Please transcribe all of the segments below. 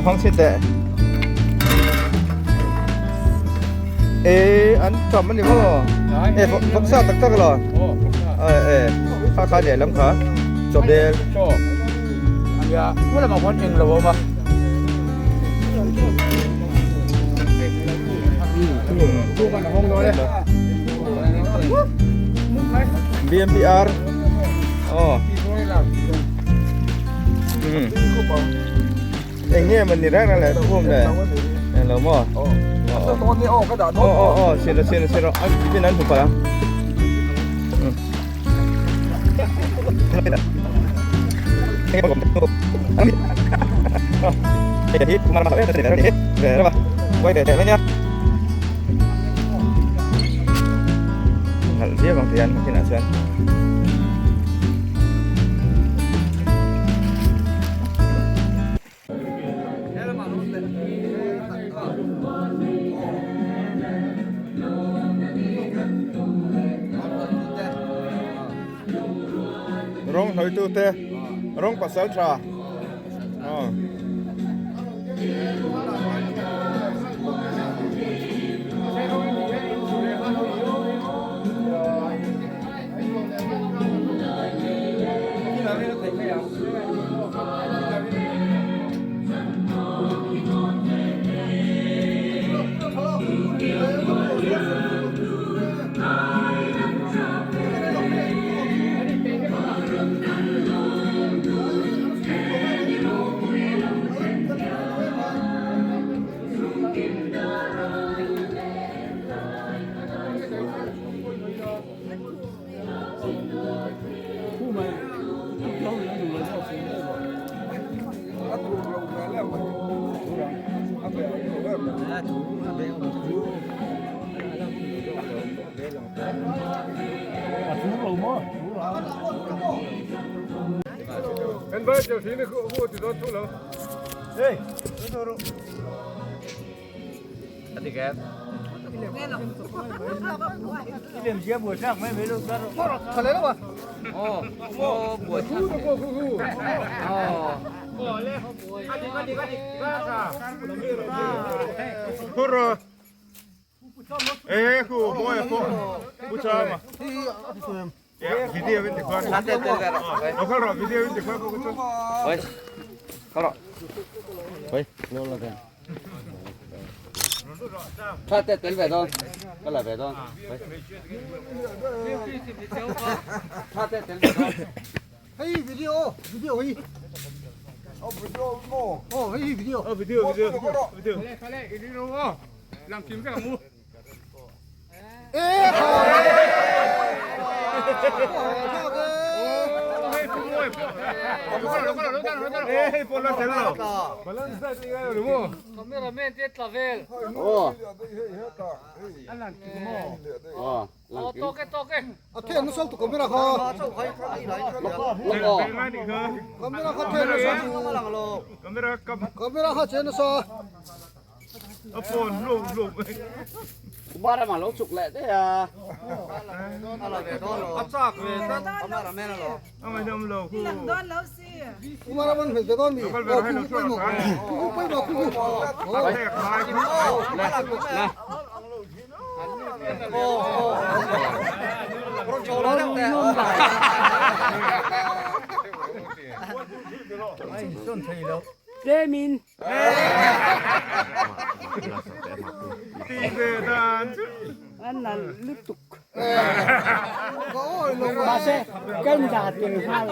Hang chhin teh. Ê an chậm anh maw. Ê vok sa tak tak lo. Ê ê kha kha leh lam kha. Chawp del. Ania, ko lamah khuan eng lo a awm a. BMPR. Oh. Ừ. Eng nge man ni reng reng le khum le. Eng lo maw. Oh. Oh oh oh, xin rồi xin rồi xin rồi. Anh bên anh chụp phải không? Nalh viau ang tihian kinah chuan. Rawng hnawihtu te rawng pasal tha aw. Hei video video hi. Oh hei video. Video video video. Ê Ê pawn la tel lo. A then nasa tu camera kha. Camera kha then nasa tu. Camera kam Camera kha chen nasa. a phone lu lu. Ba mà lỗ trục lệ thế à? A mai dam lo khu. Don lo si. Kumara man phel te don mi. Oh khu pai mo. Khu pai mo khu. A thek lai khu. Ti ve dan chu. Ôi lo Bà sẽ kênh giả tiền hai.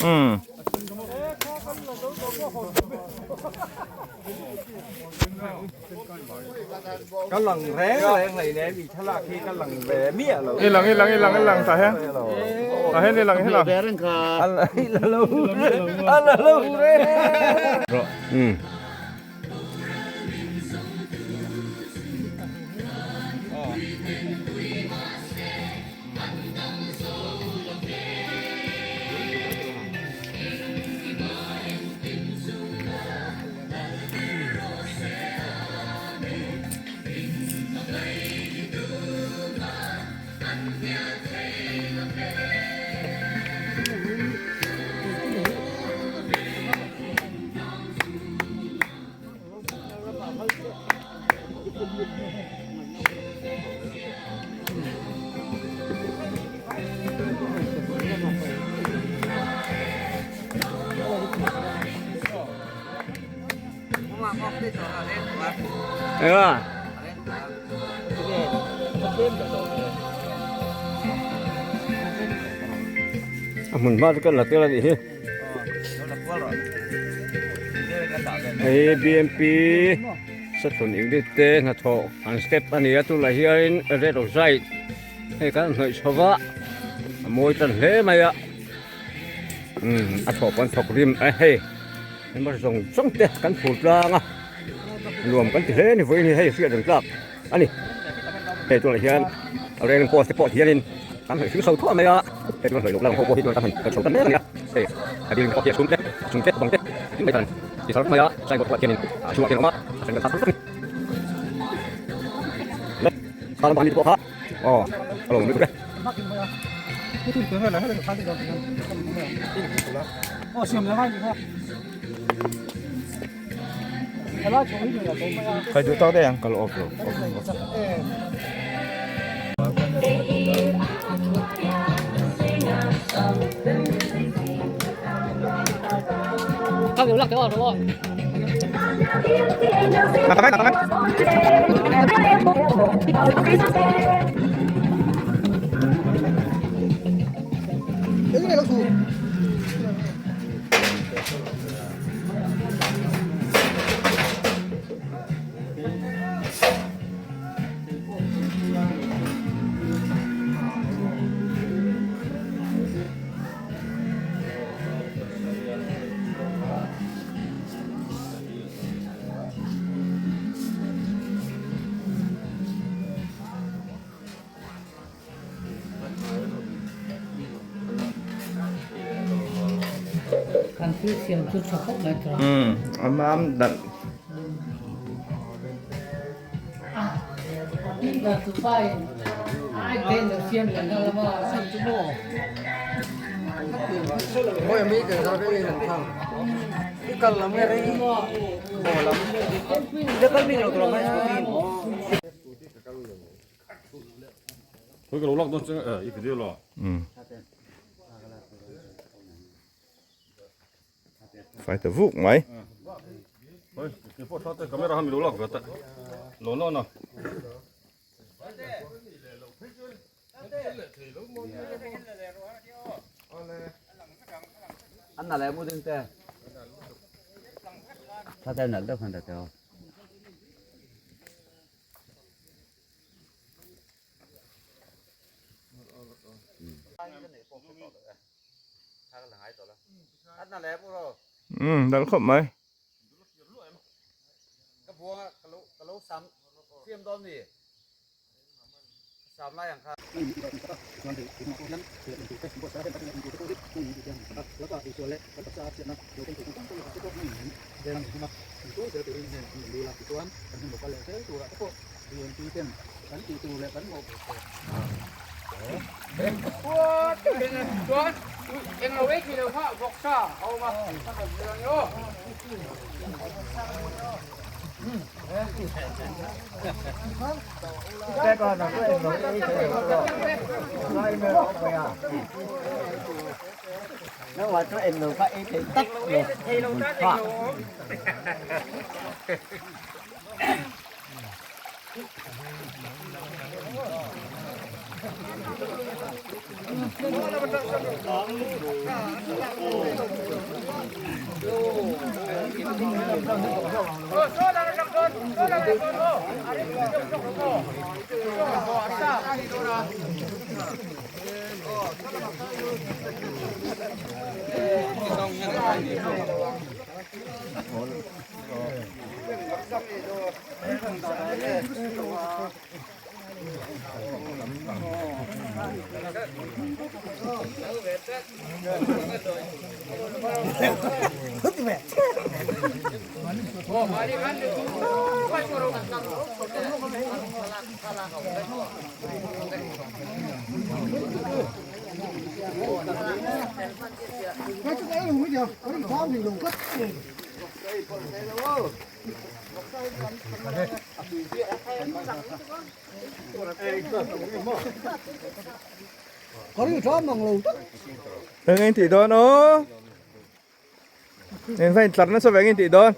Ừ. Cái lần ré lên này nè bị thắt là khi cái lần về mía rồi. I lang i lang i lang i lang ta hen. Ta hen i lang i lang. Anh là là lâu anh là lâu ré. Ừ. Enga? A hmun hma chu kan la tel a nih hi. Hei BMP Sathun unit te hnathawh an step a ni a tunah hianin red oxide hei kan hnawih chho va a mawi tan hle mai a umm a thawh pawh an thawk rim a hei member zawng zawng te kan phur tlang a nuam kan ti hle a ni vawiin hi hei hriat reng tlak a ni hei tunah hian railing post te pawh hianin kan hnawih hring chho thuah mai a hei tuna hnawih loh lang ho pawh hi chuan kan han hnawih chho ta mek a ni a hei a building pawh hi a chhung te a chung te bang te engkim mai khan ti thar mai a signboard pawh hianin a chhungah hian a awm a a then kan thar vek a ni kha lampang mi te pawh kha aw a lo awm lutuk e. Khai duh tawk daih ang kal off lo off off. Kan thil siam chu tha khawp mai tawh. Umm a mam dan. Fai ta vuk mai. Umm dal khawp mai. Eng in tih dawn aw. Eng va in tlar nasa ve eng in tih dawn.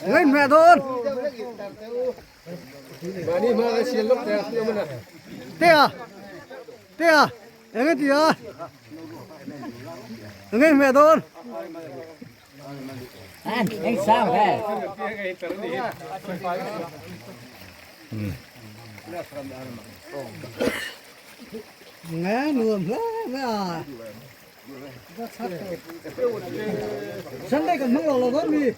Ngain mẹ đôn. Thế à? Thế à? Em cái gì à? Ngain mẹ đôn. Anh, anh sao thế? Nghe nuông thế mẹ à. Sân đây còn măng lò lò đón đi.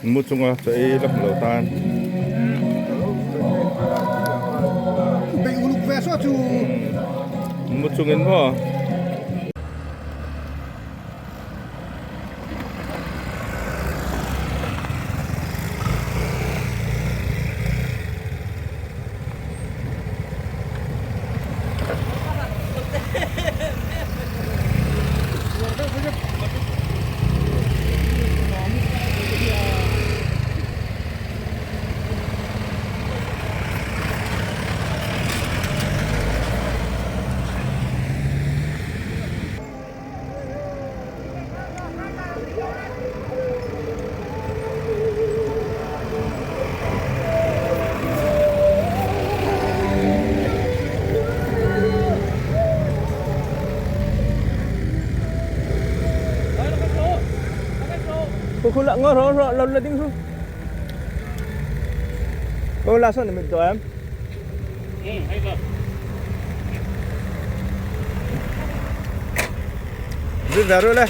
Mu chunga chaw ei la hmu lo tan. Bị uluk ve so chu. Mu chungin maw. Khu khu lặng ngó rồi rồi lâu tiếng xuống. Cô la xuống để mình tụi em. Đi về rồi đây.